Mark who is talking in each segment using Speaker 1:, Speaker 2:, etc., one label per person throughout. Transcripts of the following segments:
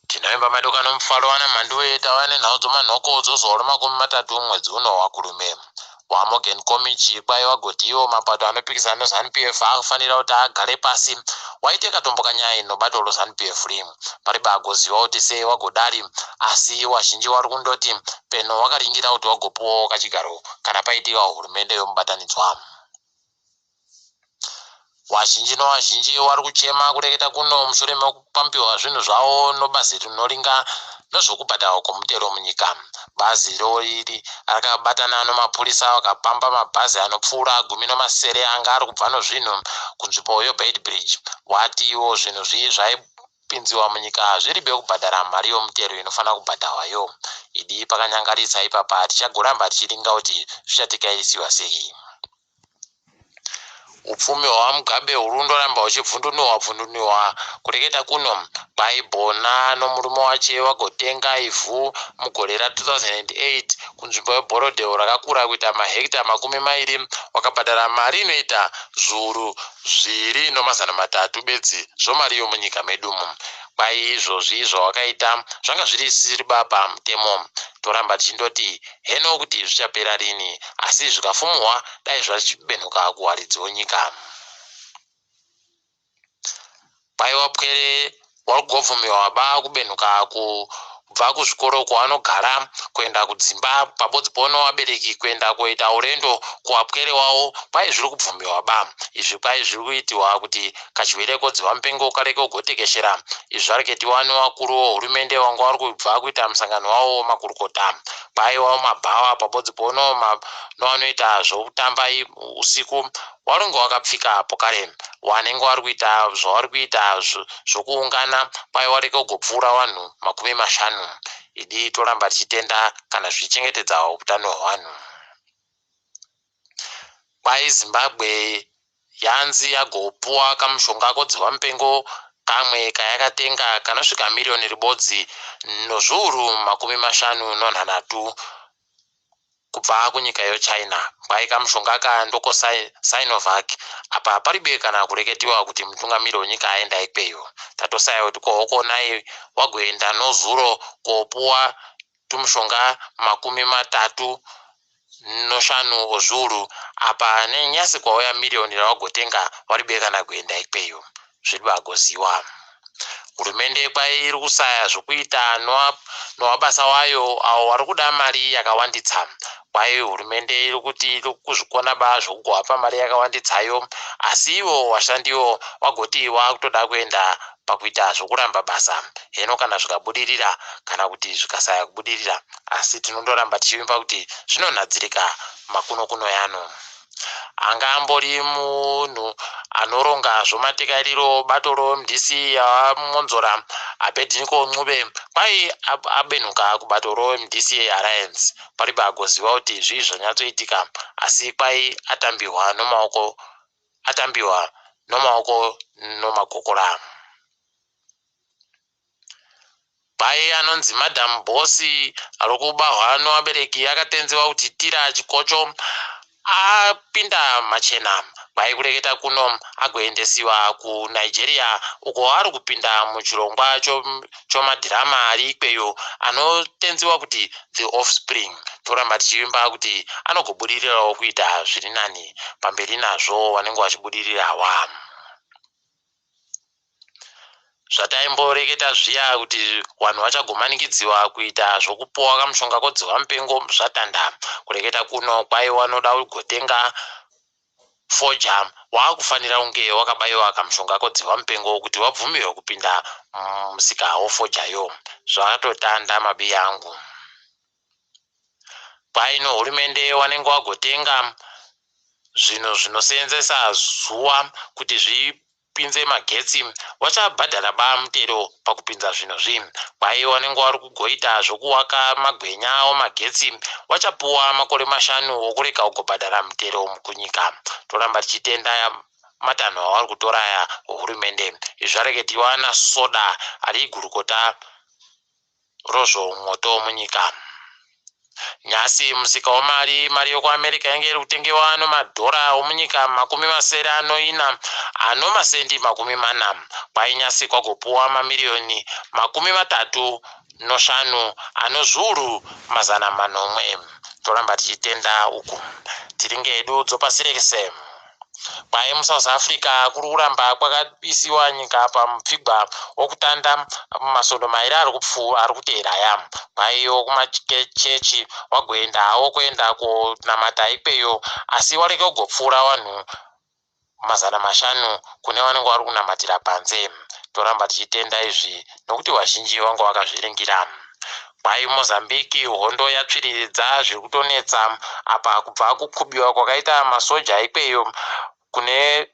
Speaker 1: Tinoimba madoka nomufaro wana Mhanduwe tava nenhau dzomanhoko dzozuva romakumi matatu mwedzi uno waKurume. WaMorgan Komichi kwai wagoti iwo mapato anopikisana neZanu PF akufanira kuti agare pasi waite katombo kanyai nobato roZanu PF rimwe. Paribe agoziva kuti sei wagodari asi wazhinji wari kundoti peno wakaringira kuti wagopuwawo kachigaro kana paitiwa hurumende yomubatanidzwa. Wazhinji nowazhinji wari kuchema kureketa kuno mushure mekupambiwa zvinhu zvavo nobazi rinoringa nozvokubhadharwa kwomutero munyika. Bazi iri rakabatana nomapurisa vakapamba mabhazi anopfuura gumi nomasere anga ari kubva nozvinhu kunzvimbo yoBeitbridge. Watiwo zvinhu zvii zvaipinziwa munyika zviribe kubhadhara mari yomutero inofanira kubhadharwayo. Idi pakanyangaritsa ipapa tichagoramba tichiringa kuti zvichatikaisiwa sei. Upfumi hwaVaMugabe huri kundoramba huchibvundunurwa bvundunurwa kureketa kuno kwaibhona nomurume wache vagotenga ivhu mugore ra2008 kunzvimbo yeBorrowdale rakakura kuita mahekita 20 wakabhadhara mari inoita zviuru zviviri nomazana matatu bedzi zvomari yomunyika medumu. Kwai izvozvi zvawakaita zvanga zvirisiri ba pamutemo. Toramba tichindoti heno kuti zvichapera rini asi zvikafumuhwa dai zvachibenhuka kuwaridzi wonyika. Kwai wapwere wagobvumiwa ba kubenhuka kubva kuzvikoro kwavanogara kuenda kudzimba pabodzi pono vabereki kuenda koita urendo kuwapwere wavo kwai zviri kubvumiwa ba. Izvi kwai zviri kuitiwa kuti kachirwere kodzihwa mupengo kareke kugotekeshera. Izvi zvareketiwa nevakuru vehurumende vanga vari kubva kuita musangano wavo wemakurukota. Kwaivawo mabhawa pabodzi pono nevanoita zvokutamba usiku waringe wakapfika pokare wanenge wari kuita zvavari kuita zvokuungana kwaiva wareke kugopfuura vanhu 50. Idi toramba tichitenda kana zvichichengetedza utano hwevanhu. Kwai Zimbabwe yanzi yagopuwa kamushonga kodzihwa mupengo kamwe kayakatenga kanosvika miriyoni ribodzi nozviuru 53 kubva kunyika yoChina. Kwai kamushonga aka ndoko Sinovac. Apa paribe kana kureketiwa kuti mutungamiri wenyika aenda ikweyo. Tatosaya kuti kohokonai wagoenda nozuro kopuwa tumushonga 35 ozviuru apa nenyasi kwauya miriyoni rawagotenga waribe kana kuenda ikweyo. Zviri vagoziwa. Hurumende kwai iri kusaya zvokuita nowabasa wayo awo wari kuda mari yakawanditsa. Kwai hurumende iri kuti iri kuzvikona ba zvokugowapa mari yakawanditsayo asi ivo washandiwo wagoti wakutoda kuenda pakuita zvokuramba basa. Heno kana zvikabudirira kana kuti zvikasaya kubudirira asi tinondoramba tichivimba kuti zvinonhadzirika makuno kuno yano. Anga ambori munhu anoronga zvomatekairiro bato roMDC yaVaMwonzora, Abednico Ncube, kwai abenhuka kubato roMDC Alliance. Paribe agoziva kuti zvii zvanyatsoitika asi kwai atambiwa nomaoko atambiwa nomaoko nomagokora. Pai anonzi Madam Boss arikubahwa nevabereki akatenzewa kuti tira chikocho apinda machena. Kwai kureketa kuno agoendesiwa kuNigeria uko ari kupinda muchirongwa chomadhirama ari ikweyo anotenziwa kuti The Offspring. Toramba tichivimba kuti anogobudirirawo kuita zviri nani. Pamberi nazvo vanenge vachibudirirawa. Zvataimboreketa zviya kuti vanhu vachagomanikidziwa kuita zvokupuwa kamushonga kodzihwa mupengo zvatanda. Kureketa kuno kwai wanoda kugotenga fodya waakufanira kunge wakabaiwa kamushonga kodzihwa mupengo kuti wabvumirwe kupinda mumusika wofodyayo. Zvatotanda mabiya angu. Kwai nohurumende wanenge wagotenga zvinhu zvinoseenzesa zuva kuti zvipinze magetsi wachabhadhara ba mutero pakupinza zvinhu zvi. Kwai wanenge wari kugoita zvokuwaka magwenya omagetsi wachapuwa makore mashanu okurega kugobhadhara mutero kunyika. Toramba tichitenda matanho awari kutora aya hurumende. Izvi zvareketiwa naSoda ari gurukota rozvomwoto munyika. Nhasi musika wemari, mari yokuAmerica yange iri kutengewa nomadhora omunyika 64 anomasendi 40. Kwai nyasi kwagopuwa mamiriyoni 35 ano zviuru 700. Toramba tichitenda uku tiri ngedu dzopasi rese. Kwai muSouth Africa kuri kuramba kwakaisiwa nyika pamupfigwa wokutanda masvondo mairi ari kuteera aya. Kwaiyo kumachechi wagoendawo kuenda konamata ikweyo, asi warege kugopfuura vanhu 500 kune vanenge vari kunamatira panze. Toramba tichitenda izvi nokuti vazhinji vanga vakazviringira. Kwai Mozambique hondo yatsviridza zviri kutonetsa apa kubva kukubiwa kwakaita masoja ikweyo kune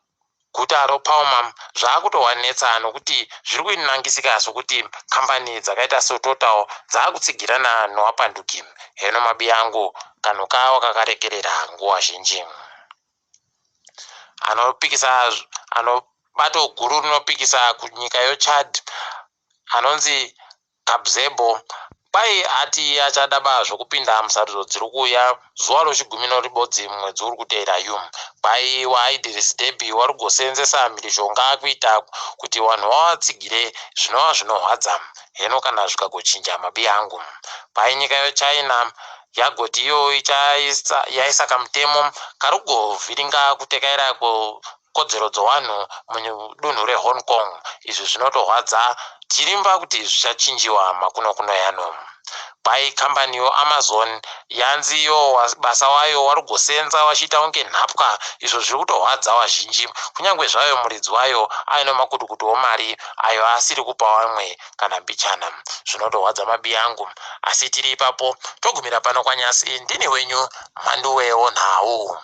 Speaker 1: guta roPalma, zvaakutowanetsa nokuti zviri kuinangisika sokuti kambani dzakaita seTotal dzaakutsigirana nowapanduki. Heno mabi angu, kanhu kawa kakarekerera nguva zhinji. Anopikisa ano bato guru rinopikisa kunyika yoChad anonzi Kabzebo, kwai ati achadaba zvokupinda musarudzo dziri kuuya zuva rochigumi noribodzi mumwedzi uri kuteera yu. Kwai waIdris Deby wari kugosenzesa mhirizhonga kuita kuti vanhu vavatsigire, zvinova zvinorwadza. Heno kana zvikagochinja, mabi angu. Kwai nyika yoChina yagoti iyo yaisa kamutemo kari kugovhiringa kutekaira kwekodzero dzevanhu mudunhu reHong Kong. Izvi zvinotorwadza, tirimba kuti zvichachinjiwa makuno kuno yano. Kwai kambani yoAmazon yanzi iyo basa wayo wari kugosenza wachiita kunge nhapwa, izvo zviri kutorwadza vazhinji, kunyange zvayo muridzi wayo aine makutukutu omari ayo asiri kupa vamwe kana mbichana. Zvinotorwadza, mabi angu, asi tiri ipapo togumira pano kwanyasi. Ndini wenyu Mhanduwe wonhau.